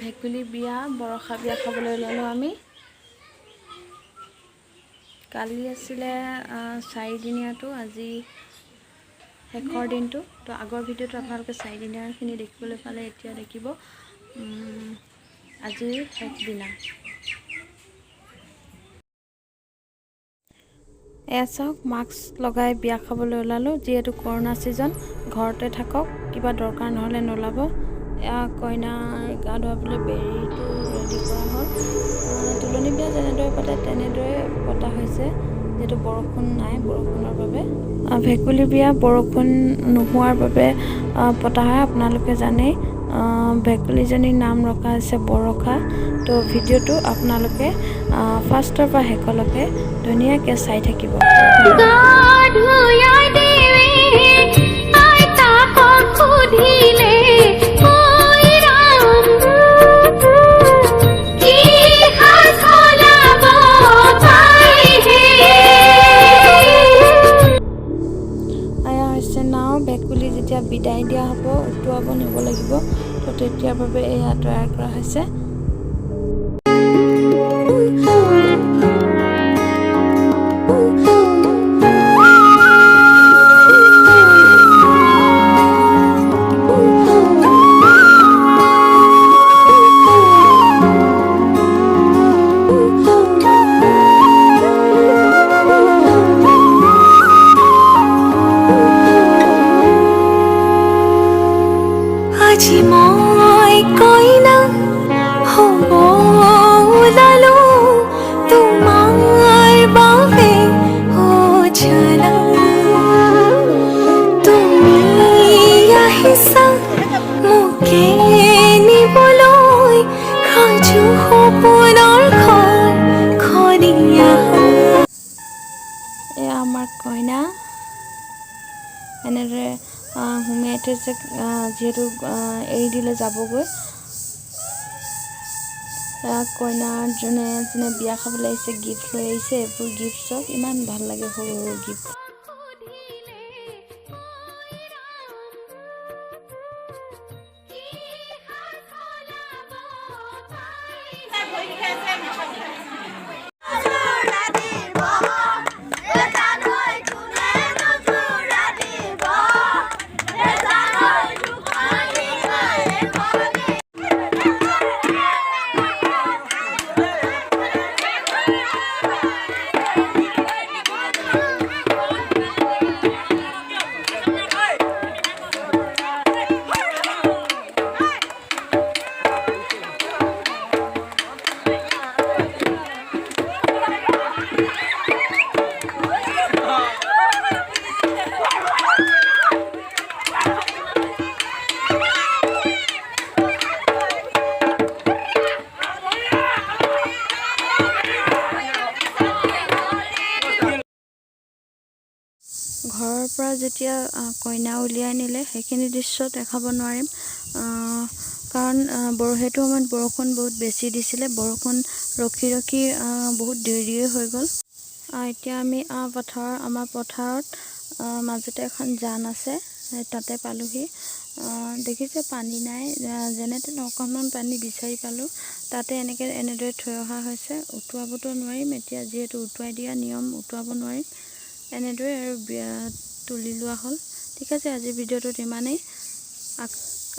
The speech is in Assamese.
ভেকুলী বিয়া, বৰষা বিয়া খাবলৈ ওলালোঁ আমি। কালি আছিলে চাৰিদিনীয়াটো, আজি শেষৰ দিনটো। তো আগৰ ভিডিঅ'টো আপোনালোকে চাৰিদিনীয়াখিনি দেখিবলৈ পালে, এতিয়া দেখিব আজিৰ শেষ দিনা। এয়া চাওক, মাস্ক লগাই বিয়া খাবলৈ ওলালোঁ। যিহেতু কৰোণা ছিজন, ঘৰতে থাকক, কিবা দৰকাৰ নহ'লে নোলাব। এয়া কইনাৰ গা ধুৱাবলৈ বেৰীটো ৰেডি কৰা হ'ল। তোলনি বিয়া যেনেদৰে পাতে তেনেদৰে পতা হৈছে, যিহেতু বৰষুণ নাই, বৰষুণৰ বাবে ভেকুলী বিয়া বৰষুণ নোহোৱাৰ বাবে পতা হয়। আপোনালোকে জানেই ভেকুলীজনীৰ নাম ৰখা হৈছে বৰষা। তো ভিডিঅ'টো আপোনালোকে ফাৰ্ষ্টৰ পৰা শেষলৈকে ধুনীয়াকৈ চাই থাকিব। গা ধুয়াই দেৱে আইতাকক সুধিলে, ঐ ৰাম, কি সাজ সলাব পাইহে? এয়া হৈছে নাও। ভেকুলী যেতিয়া বিদায় দিয়া হ'ব, উটুৱাব নিব লাগিব, তো তেতিয়াৰ বাবে এয়া তৈয়াৰ কৰা হৈছে। আজি মই কইনা হ'ব ওলালো তোমাৰ বাবে, অ জানা। তুমি আহিছা মোকে নিবলৈ, সাজু সপোনৰ ঘৰ খনীয়া। এয়া আমাৰ কইনা, এনেদৰে সুমিয়াই থৈছে, যিহেতু এৰি দিলে যাবগৈ। এয়া কইনাৰ যোনে যোনে বিয়া খাবলৈ আহিছে, গিফ্ট লৈ আহিছে। এইবোৰ গিফ্ট চাওক, ইমান ভাল লাগে, সৰু সৰু গিফ্ট। সুধিলে, ঐ ৰাম, কি সাজ সলাব পাইহে? ঘৰৰ পৰা যেতিয়া কইনা উলিয়াই নিলে, সেইখিনি দৃশ্য দেখাব নোৱাৰিম, কাৰণ সেইটো সময়ত বৰষুণ বহুত বেছি দিছিলে। বৰষুণ ৰখি ৰখি বহুত দেৰিয়ে হৈ গ'ল। এতিয়া আমি পথাৰৰ, আমাৰ পথাৰত মাজতে এখন জান আছে, সেই তাতে পালোহি। দেখিছে, পানী নাই। যেনে তেনে অকণমান পানী বিচাৰি পালোঁ, তাতে এনেকৈ এনেদৰে থৈ অহা হৈছে। উটুৱাবতো নোৱাৰিম এতিয়া, যিহেতু উটুৱাই দিয়া নিয়ম, উটুৱাব নোৱাৰিম। এনেদৰে আৰু বিয়া তুলি লোৱা হ'ল। ঠিক আছে, আজিৰ ভিডিঅ'টোত ইমানেই।